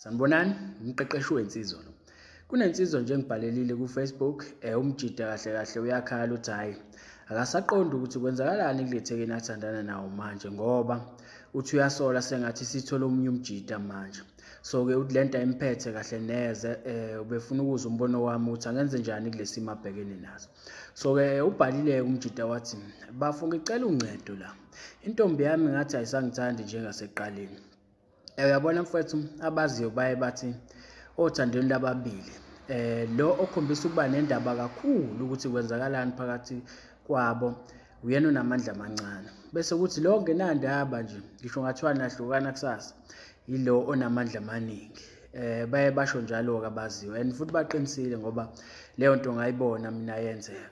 Sanibonani, umqeqeshi wensizwa lo. Kunensizwa nje engibhalelile ku-Facebook, umjida kahle kahle uyakhala uthi hhayi, akasaqondi ukuthi kwenzakalani kule thekeni athandana nawo manje ngoba uthi uyasola sengathi sithole omunye umjida manje. So-ke uthi lento ayimphethe kahle neze, ubefuna ukuzwa umbono wami ukuthi angenze njani kule simo abhekene naso. So-ke ubhalile-ke umjida wathi, bafo ngicela uncedo la. Intombi yami ngathi ayisangithandi njengasekuqaleni. Uyabona mfowethu, abaziyo baye bathi othandweni lababili lo okhombisa ukuba nendaba kakhulu ukuthi kwenzakalani phakathi kwabo uyena onamandla amancane, bese kuthi lo ongenandaba nje ngisho ngathiwa nahlukana kusasa yilo onamandla amaningi. Baye basho njalo-ke abaziyo and futhi baqinisile ngoba leyo nto ngayibona mina yenzeka.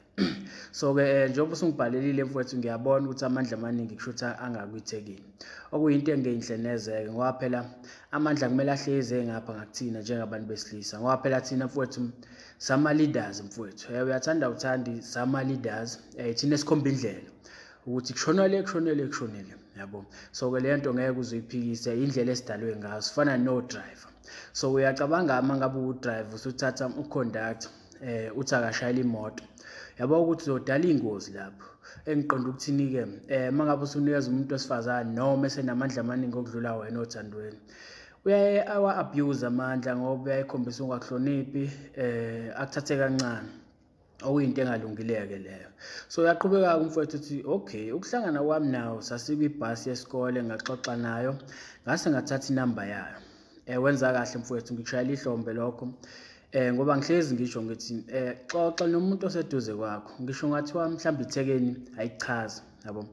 So-ke njengoba usungibhalelile mfowethu, ngiyabona ukuthi amandla amaningi kusho ukuthi angakwithekile, okuyinto engeyinhle neze-ke ngoba phela amandla kumele ahlezi engapha ngakuthina njengabantu besilisa, ngoba phela thina mfowethu sama-leaders mfowethu. Uyathanda uthandi, sama-leaders, thina esikhomba indlela ukuthi kushonwa le, kushonwe le, kushonele, yabo. So-ke le nto ngeke uze uyiphikise, indlela esidalwe ngayo, sifana no-driver. So uyacabanga uma ngabe u-driver usuthatha u-conductor uthi akashayela imoto, yabo ukuthi uzodala iy'ngozi lapho. Engiqonda ukuthini-ke, uma ngabe usunikeza umuntu wesifazane noma esenamandla amaningi okudlula wena othandweni, uyaye awa-abuse amandla ngoba uyayikhombisa ungakuhloniphi, akuthathe kancane, okuyinto engalungile-ke leyo. So uyaqhubeka-ke umfowethu uthi okay, ukuhlangana kwami nawo sasikwibhasi yesikole, ngaxoxa nayo ngase ngathatha inamba yayo. Wenza kahle mfowethu, ngikushayela ihlombe lokho, ngoba ngihlezi ngisho ngithi xoxa nomuntu oseduze kwakho, ngisho ngathiwa mhlawumbe ithekeni ayichazi, yabo,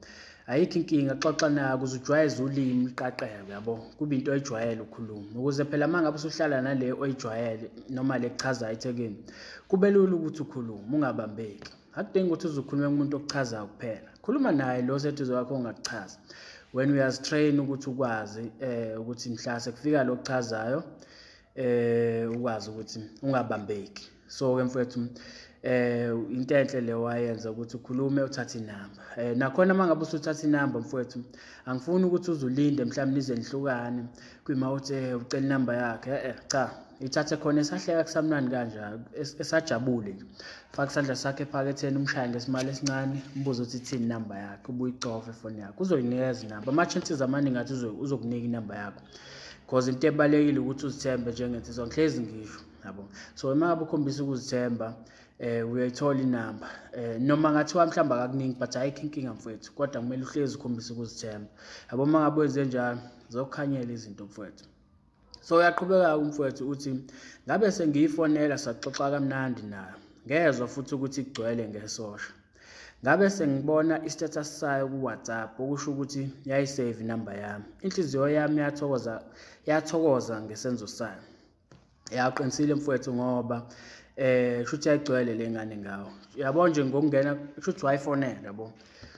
ayikho inkinga, xoxa nayo ukuze ujwayeze ulimi luqaqeke, yabo, kube into oyijwayele ukukhuluma, ukuze phela uma ngabe usuhlala nale oyijwayele noma le kuchazayo ithekeni, kube lula ukuthi ukhulume ungabambeki. Akudingi ukuthi uze ukhulume kumuntu okuchazayo kuphela, khuluma naye lo oseduze kwakho ongakuchaza. Wena uyazi-train ukuthi ukwazi ukuthi mhla sekufika lo okuchazayo ukwazi ukuthi ungabambeki. So-ke mfowethu, into enhle le wayenza ukuthi ukhulume uthathe inamba. Nakhona uma ngabe usuthatha inamba mfowethu, angifuni ukuthi uze ulinde mhlawumbe nize nihlukane kuyima uthi ucela inamba yakhe. Cha, ithathe khona esahleka kusamnandi kanjalo, esajabule nje. Faka isandla sakhe ephaketheni, umshaye ngesimali esincane, umbuze ukuthi ithini inamba yakhe, ubuye uyicofe ifoni yakho, uzoyinikeza inamba. Ama-chances amaningi athi uzokunika inamba yakho, cause into ebalulekile ukuthi uzithembe njengensizwa, ngihlezi ngisho, yabo. So uma ngabe ukhombisa ukuzithemba, uyayithola inamba, noma ngathiwa mhlawumbe akakuningi, but ayikho inkinga mfowethu, kodwa kumele uhlezi ukhombise ukuzithemba, yabo. Uma ngabe wenze njalo zokukhanyela izinto mfowethu. So uyaqhubeka umfowethu uthi ngabe sengiyifonela, saxoxa kamnandi nayo, ngezwa futhi ukuthi igcwele ngesosha. Ngabe sengibona i-status sayo ku-WhatsApp, okusho ukuthi yayisave inamba yami. Inhliziyo yami yathokoza, yathokoza ngesenzo sayo. Yaqinisile mfowethu ngoba shuthi yayigcwele le ngane ngawo. Yabo nje ngokungena shuthi wayifonela, yabo.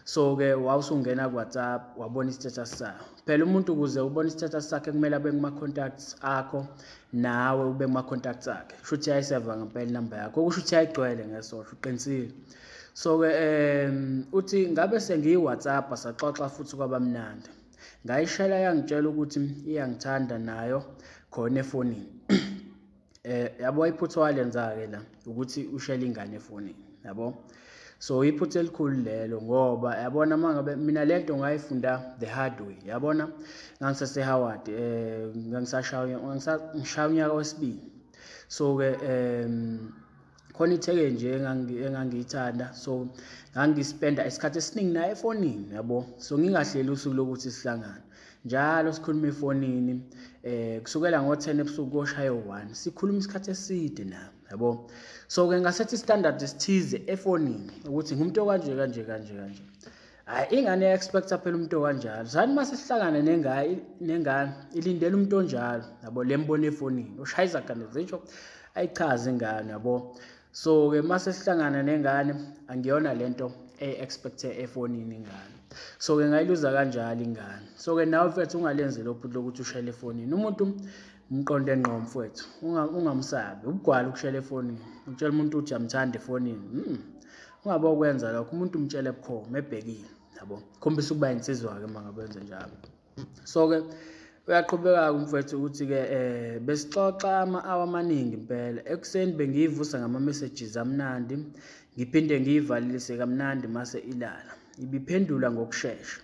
So-ke wawusungena ku-WhatsApp wabona i-status sayo. Phela umuntu ukuze ubone i-status sakhe kumele abe kuma-contacts akho, nawe ube kuma-contacts akhe. Shuthi yayiseva ngempela inamba yakho, okusho ukuthi yayigcwele ngesosha, uqinisile. So-ke uthi ngabe sengiyi-WhatsApp, saxoxa futhi kwaba mnandi. Ngayishela yangitshela ukuthi iyangithanda nayo khona efonini. Yabo iphutha walenza-ke la ukuthi ushele ingane efonini, yabo. So iphutha elikhulu lelo ngoba yabona uma ngabe mina lento ngayifunda the hard way, yabona ngangisase Howard, ngangisashaya ngishaya unyaka wesibili. So-ke khona itheke nje engangiyithanda, so ngangispenda isikhathi esiningi naye efonini, yabo. So ngingahleli usuku lokuthi sihlangane, njalo sikhuluma efonini, kusukela ngo-10 ebusuku koshaya u-1, sikhuluma isikhathi eside nayo, yabo. So-ke ngasethi standard esithize efonini ukuthi ngumuntu okanje kanje kanje kanje. Hhayi, ingane iya-expect-a phela umuntu okanjalo. Sathi uma sesihlangana nengane ilindele umuntu onjalo, yabo, le mbona efonini ushaya izagane zisho ayichaze ingane, yabo. So-ke uma sesihlangana nengane angiyona lento e-expect-e efonini ingane. So-ke ngayiluza kanjalo ingane. So-ke nawe mfethu ungalenzi lo phutha lokuthi ushayele efonini. Umuntu umqonde ngqo mfowethu, ungamsabi. Ubugwala ukushayela efonini, utshela umuntu ukuthi uyamthanda efonini. Ungabe ukwenza lokho, umuntu umtshele bukhoma ebhekile, yabo. Khombisa ukuba insizwa-ke uma ngabe wenze njalo. So-ke Uyaqhubeka umfowethu ukuthi-ke besixoxa ama-hour amaningi impela. Ekuseni bengiyivusa ngama-messages amnandi, ngiphinde ngiyivalelise kamnandi mase ilala. Ibiphendula ngokushesha,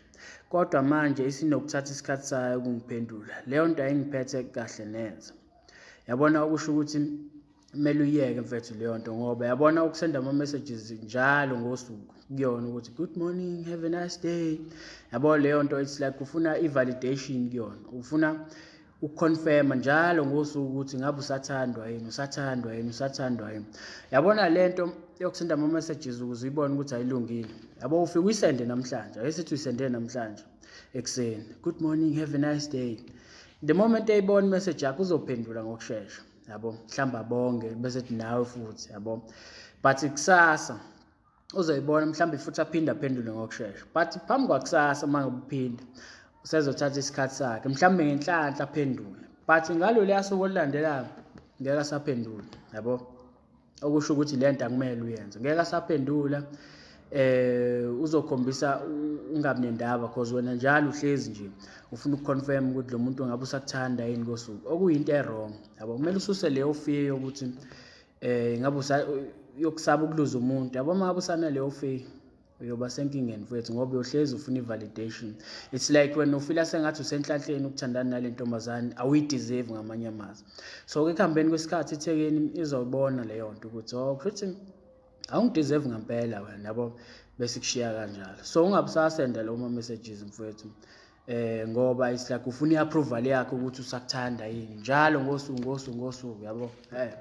kodwa manje isinokuthatha isikhathi sayo ukungiphendula. Leyo nto ayingiphethe kahle neze. Yabona, okusho ukuthi kumele uyiyeke mfethu leyo nto, ngoba yabona ukusenda ama-messages njalo ngosuku kuyona ukuthi good morning, have a nice day. Yabo leyo nto, it's like ufuna i-validation kuyona, ufuna ukuconfirma njalo ngosuku ukuthi ngabe usathandwa yini, usathandwa yini, usathandwa yini. Yabona lento yokusenda ama-messages ukuze uyibone ukuthi ayilungile. Yabo, ufike uyisende namhlanje, ake sithi uyisende namhlanje ekuseni, good morning, have a nice day. The moment eyibona imessage yakho uzophendula ngokushesha, yabo, mhlawumbe abonge bese ethi nawe futhi, yabo. But kusasa uzoyibona mhlawumbe futhi aphinde aphendule ngokushesha, but phambi kwakusasa uma ngabe uphinda usezothatha isikhathi sakhe, mhlawumbe ngenhlanhla aphendule, but ngalo leya suku olulandelayo ngeke asaphendula, yabo. Okusho ukuthi le nto akumele uyenze, ngeke asaphendula. Uzokhombisa ungabi nendaba, cause wena njalo uhlezi nje ufuna ukuconfirm ukuthi lo muntu ngabe usakuthanda yini kosuku, okuyinto e-wrong, yabo. Kumele ususe leyo fear yokuthi ngabe yokusaba ukuluza umuntu, yabo. Uma ngabe usanaleyo fear uyoba senkingeni mfethu, ngoba uyohlezi ufuna i-validation. It's like wena ufila sengathi usenhlanhleni ukuthandana nale ntombazane, awuyideserve ngamanye amazwi. So-ke ekuhambeni kwesikhathi ithekeni izobona leyo nto ukuthi oh, kushuthi awungideserve ngampela wena, yabo, bese kushiya kanjalo. So ungabe usasenda lawo ma-messages mfowethu, ngoba it's like ufuna i-approval yakhe ukuthi usakuthanda yini njalo ngosuku ngosuku ngosuku, yabo.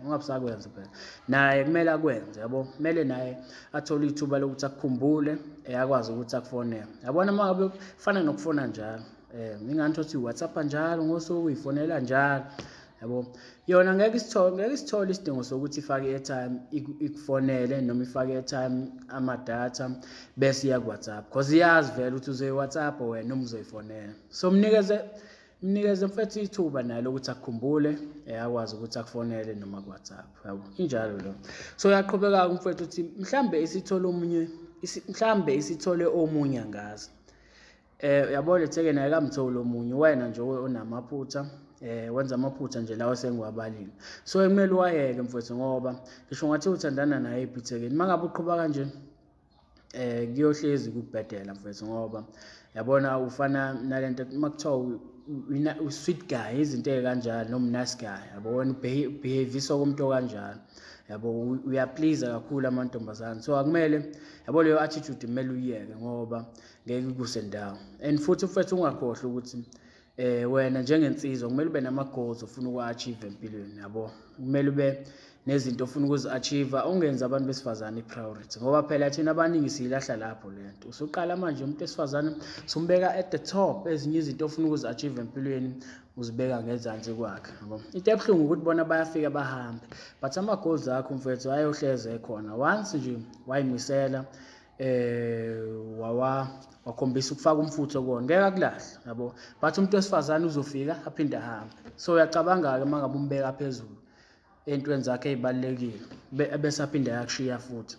Ungabe usakwenza phela, naye kumele akwenze, yabo. Kumele naye athole ithuba lokuthi akukhumbule, akwazi ukuthi akufonele, yabona. Uma ngabe kufana nokufona njalo, ingane uthi WhatsApp njalo ngosuku, uyifonela njalo, yabo, yona ngeke isithole isidingo sokuthi ifake i-airtime ikufonele noma ifake i-airtime, amadatha, bese iya ku-WhatsApp, because iyazi vele ukuthi uzoyi-WhatsApp wena noma uzoyifonela. So mnikeze mfethu ithuba naye lokuthi akukhumbule, akwazi ukuthi akufonele noma ku-WhatsApp, yabo, injalo lo. So uyaqhubeka umfethu uthi mhlambe isithole omunye, angazi. Yabo, letheke naye kamtholi omunye, wena nje onamaphutha, wenza amaphutha nje lawo sengiwabalile. So kumele uwayeke mfethu, ngoba ngisho ngathi uthandana naye ebhithekeni, mangabe uqhuba kanje kuyohlezi kukubhedela mfethu, ngoba yabona ufana nalento makuthiwa u-sweet guy, izinto ey'kanjalo, noma nice guy, yabo. Wena ubehaviswa komuntu okanjalo, yabo, uyaplease kakhulu amantombazane. So akumele, yabo, leyo attitude kumele uyiyeke, ngoba ngeke ikuse ndawo. And futhi mfethu ungakhohlwa ukuthi wena njengensizwa kumele ube nama-goals ofuna ukuwa-achieve empilweni, yabo. Kumele ube nezinto ofuna ukuzi-achieve, ungenzi abantu besifazane i-priority, ngoba phela thina abaningi siyilahla lapho le nto. Usuqala manje umuntu wesifazane sumbeka at the top, ezinye izinto ofuna ukuzi-achieve empilweni uzibeka ngezansi kwakhe, yabo. Into ebuhlungu ukuthi bona bayafika bahambe, but ama-goals akho mfethu ayohleze ekhona. Once nje wayimisela, wawa wakhombisa ukufaka umfutho kuwona, ngeke akulahle, yabo. But umuntu wesifazane uzofika aphinde ahambe. So uyacabanga-ke uma ngabe umbeka phezulu ey'ntweni zakhe ey'balulekile, bese aphinde ayakushiya futhi,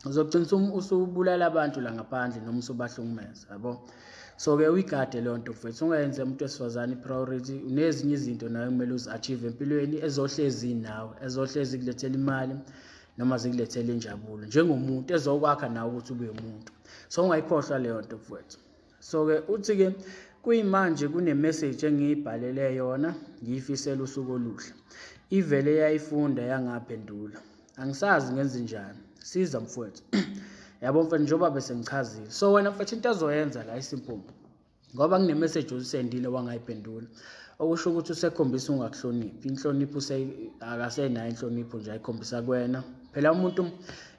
uzogcina usubulala abantu la ngaphandle noma usubahlukumeza, yabo. So-ke uyigade leyo nto mfethu, ungayenzi umuntu wesifazane i-priority. Nezinye izinto nawe kumele uzi-achieve empilweni ezohlezi nawe, ezohlezi zikulethela imali noma zikulethela injabulo njengomuntu, ezokwakha nawe ukuthi ube umuntu. So ungayikhohlwa leyo nto mfowethu. So-ke uthi-ke kuyimanje kune-message engiyibhalele yona ngiyifisela usuku oluhle, ivele yayifunda yangaphendula. Angisazi ngenze njani, siza mfowethu. Yabo mfethu, njengoba bese ngichazile, so wena mfethu into ozoyenza la isimple, ngoba kune-message osendile wangayiphendula, okusho ukuthi usekhombisa ungakuhloniphi inhlonipho, akasenayo inhlonipho nje ayikhombisa kuwena. Phela umuntu,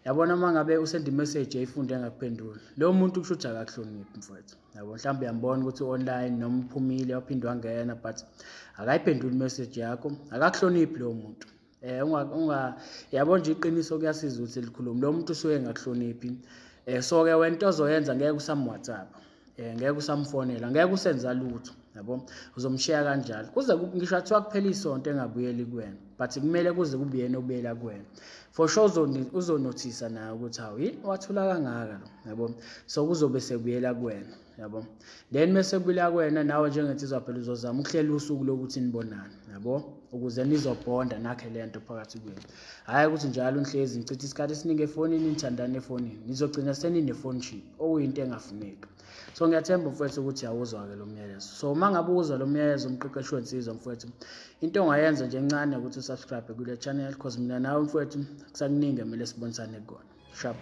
yabona, uma ngabe usenda imessage eyifunde engakuphenduli, loyo muntu kusho ukuthi akakuhloniphi mfowethu, yabo. Mhlawumbe uyambona ukuthi online noma uphumile waphinde wangena, but akayiphenduli imessage yakho, akakuhloniphi loyo muntu. Unga yabo nje, iqiniso kuyasiza ukuthi likhulume, lo muntu usuke engakuhloniphi. So ke wena into ozoyenza, ngeke usam WhatsApp, ngeke usamfonela, ngeke usenza lutho. Yabo, uzomshiya kanjalo kuze ngisho athiwa kuphela isonto engabuyeli kuwena, but kumele kuze kube yena obuyela kuwena. For sure uzonothisa naye ukuthi hawu, yini wathula kangaka lo, yabo. So kuzobe sekubuyela kuwena, yabo. Then mase kubuyela kuwena nawe njengensizwa phela uzozama ukuhlela usuku lokuthi nibonane, yabo, ukuze nizobhonda nakhe lento phakathi kwenu. Hhayi ukuthi njalo nihlezi nichitha isikhathi esiningi efonini, nithandane efonini, nizogcina senine-phoneship, okuyinto engafuneki. So ngiyathemba mfowethu ukuthi awuzwa-ke lo myalezo. So uma ngabe uzwa lo myalezo umqeqeshi wensizwa mfowethu, into ongayenza nje encane ukuthi usubscribe kule channel, cause mina nawe mfowethu kusakuningi emele sibonisane kukona. Sharp.